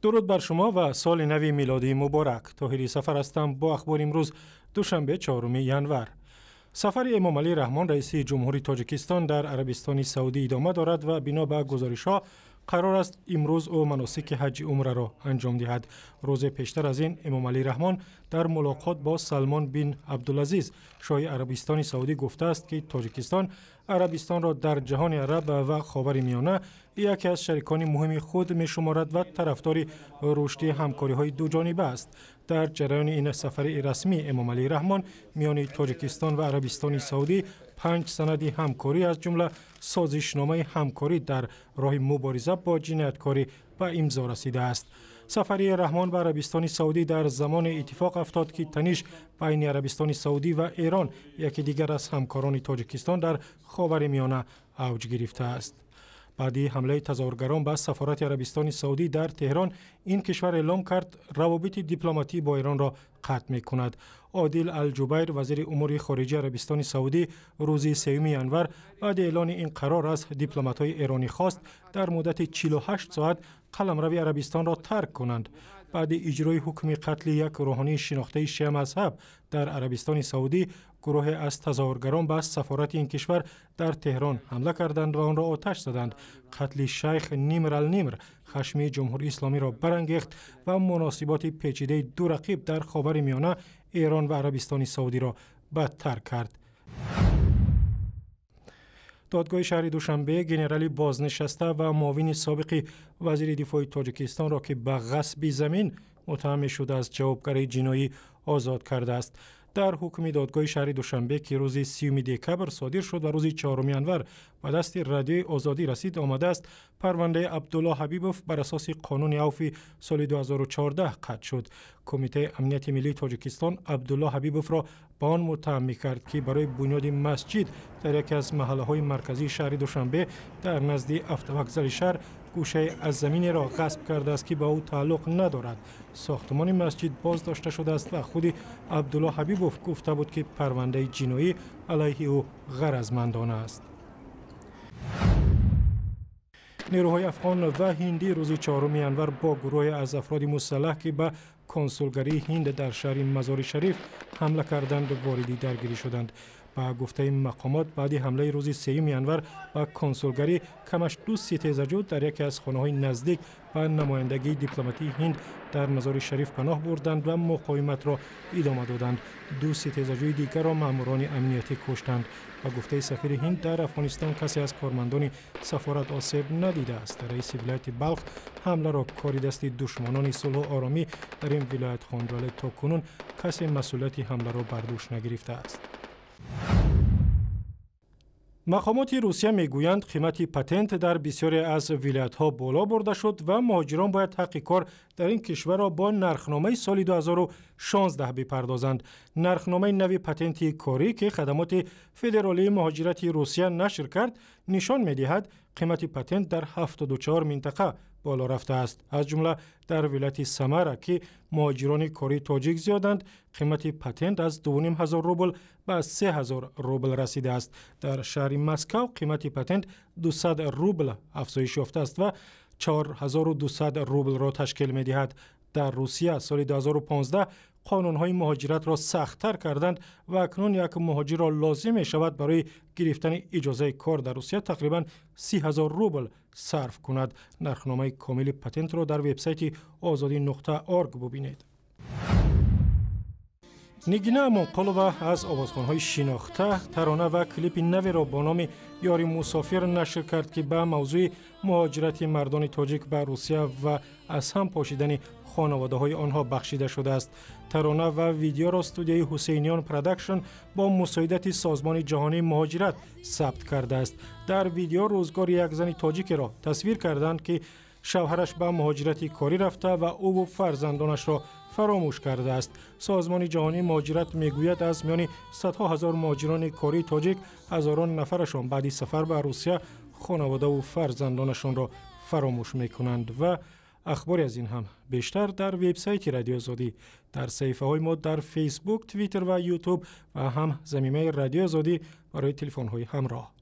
Дуруд бар шумо ва соли нави милодӣ муборак. Тоҳири Сафар ҳастам бо ахбори имрӯз, душанбе, 4 январ. Сафари Эмомалӣ Раҳмон, раиси ҷумҳури Тоҷикистон, дар Арабистони Саудӣ идома дорад ва бино ба гузоришҳо қарор аст, имрӯз ӯ маносики ҳаҷи умраро анҷом диҳад. Рӯзе пештар аз ин Эмомалӣ Раҳмон дар мулоқот бо Салмон бин Абдулазиз, шоҳи Арабистони Саудӣ, гуфтааст, ки Тоҷикистон Арабистонро дар ҷаҳони араб ва Ховари Миёна яке аз шарикони муҳими худ мешуморад ва тарафдори рушди ҳамкориҳои дуҷониба аст. Дар ҷараёни ин сафари расмӣ Эмомалӣ Раҳмон миёни Тоҷикистон ва Арабистони Саудӣ 5 санади ҳамкорӣ, аз ҷумла созишномаи ҳамкорӣ дар роҳи мубориза бо ҷинояткорӣ, ба имзо расидааст. Сафари Раҳмон ба Арабистони Саудӣ дар замоне иттифоқ афтод, ки таниш байни Арабистони Саудӣ ва Эрон, яке дигар аз ҳамкорони Тоҷикистон дар Ховари Миёна, авҷ гирифтааст. Баъди ҳамлаи тазоҳургарон ба сафорати Арабистони Саудӣ дар Теҳрон, ин кишвар эълом кард, равобити дипломатӣ бо Эронро қатъ мекунад. Одил Алҷубайр, вазири умури хориҷии Арабистони Саудӣ, рӯзи 3 январ баъди эълони ин қарор аз дипломатҳои эронӣ хост, дар муддати 48 соат қаламрави Арабистонро тарк кунанд. Баъди иҷрои ҳукми қатли як рӯҳонии шинохтаи шиамазҳаб дар Арабистони Саудӣ, гурӯҳе аз тазоҳургарон ба сафорати ин кишвар дар Теҳрон ҳамла карданд ва онро оташ заданд. Қатли шайх Нимр ал-Нимр хашми Ҷумҳурии Исломиро барангехт ва муносиботи печидаи ду рақиб дар Ховари Миёна, Эрон ва Арабистони Саудиро бадтар кард. Додгоҳи шаҳри Душанбе генерали бознишаста ва муовини собиқи вазири дифои Тоҷикистонро, ки ба ғасби замин муттаҳам мешуд, аз ҷавобгарии ҷиноӣ озод кардааст. Дар ҳукми додгоҳи шаҳри Душанбе, ки рӯзи 30 декабр содир шуд ва рӯзи 4 январ ба дасти Радиои Озодӣ расид, омадааст: парвандаи Абдулло Ҳабибов бар асоси қонуни авфи соли 2014 қатъ шуд. Кумитаи амнияти миллии Тоҷикистон Абдулло Ҳабибовро ба он муттаҳам мекард, ки барои бунёди масҷид дар яке аз маҳаллаҳои марказии шаҳри Душанбе, дар назди автовокзали шаҳр, гӯшае аз заминеро ғасб кардааст, ки ба ӯ тааллуқ надорад. Сохтмони масҷид боздошта шудааст ва худи Абдулло Ҳабибов гуфта буд, ки парвандаи ҷиноӣ алайҳи ӯ ғаразмандона аст. Нерӯҳои афғон ва ҳиндӣ рӯзи 4 январ бо гурӯҳе аз афроди мусаллаҳ, ки ба консулгарии Ҳинд дар шаҳри Мазори Шариф ҳамла карданд, вориди даргирӣ шуданд. Ба гуфтаи мақомот, баъди ҳамлаи рӯзи 3 январ ба консулгарӣ, камаш ду ситезаҷӯ дар яке аз хонаҳои наздик ба намояндагии дипломатии Ҳинд дар Мазори Шариф паноҳ бурданд ва муқовиматро идома доданд. Ду ситезаҷӯи дигарро маъмурони амниятӣ куштанд. Ба гуфтаи сафири Ҳинд дар Афғонистон, касе аз кормандони сафорат осеб надидааст. Раиси вилояти Балх ҳамларо кори дасти душманони сулҳу оромӣ дар ин вилоят хонд, вале то кунун касе масъулияти ҳамларо бар дӯш нагирифтааст. Мақомоти Русия мегӯянд, қимати патент дар бисёре аз вилоятҳо боло бурда шуд ва муҳоҷирон бояд ҳаққи кор дар ин кишварро бо нархномаи соли 2016 бипардозанд. Нархномаи нави патенти корӣ, ки Хадамоти федералии муҳоҷирати Русия нашр кард, нишон медиҳад, қимати патент дар 74 минтақа боло рафтааст. Аз ҷумла дар вилояти Самара, ки муҳоҷирони кории тоҷик зиёданд, қимати патент аз 2500 рубл ба 3000 рубл расидааст. Дар шаҳри Москав қимати патент 200 рубл афзоиш ёфтааст ва 4200 рублро ташкил медиҳад. Дар Русия соли 2015 қонунҳои муҳоҷиратро сахттар карданд ва акнун як муҳоҷирро лозим мешавад барои гирифтани иҷозаи кор дар Русия тақрибан 30 000 рубл сарф кунад. Нархномаи комили патентро дар вебсайти озодӣ.орг бубинед. Нигина Амонқулова аз овозхонҳои шинохта тарона ва клипи наверо бо номи «Ёри мусофир» нашр кард, ки ба мавзӯи муҳоҷирати мардони тоҷик ба Русия ва аз ҳам пошидани хонаводаҳои онҳо бахшида шудааст. Тарона ва видеоро студияи Ҳусейниён Продакшн бо мусоидати Созмони ҷаҳонии муҳоҷират сабт кардааст. Дар видео рӯзгори як зани тоҷикеро тасвир карданд, ки шавҳараш ба муҳоҷирати корӣ рафта ва ӯву фарзандонашро фаромӯш кардааст. Созмони ҷаҳонии муҳоҷират мегӯяд, аз миёни садҳо ҳазор муҳоҷирони кории тоҷик ҳазорон нафарашон баъди сафар ба Русия хонаводаву фарзандонашонро фаромӯш мекунанд. Ва ахбори аз ин ҳам бештар дар вебсайти Радиои Озодӣ, дар саҳифаҳои мо дар Фейсбук, Твиттер ва Ютуб ва ҳам замимаи Радиои Озодӣ барои телефонҳои ҳамроҳ.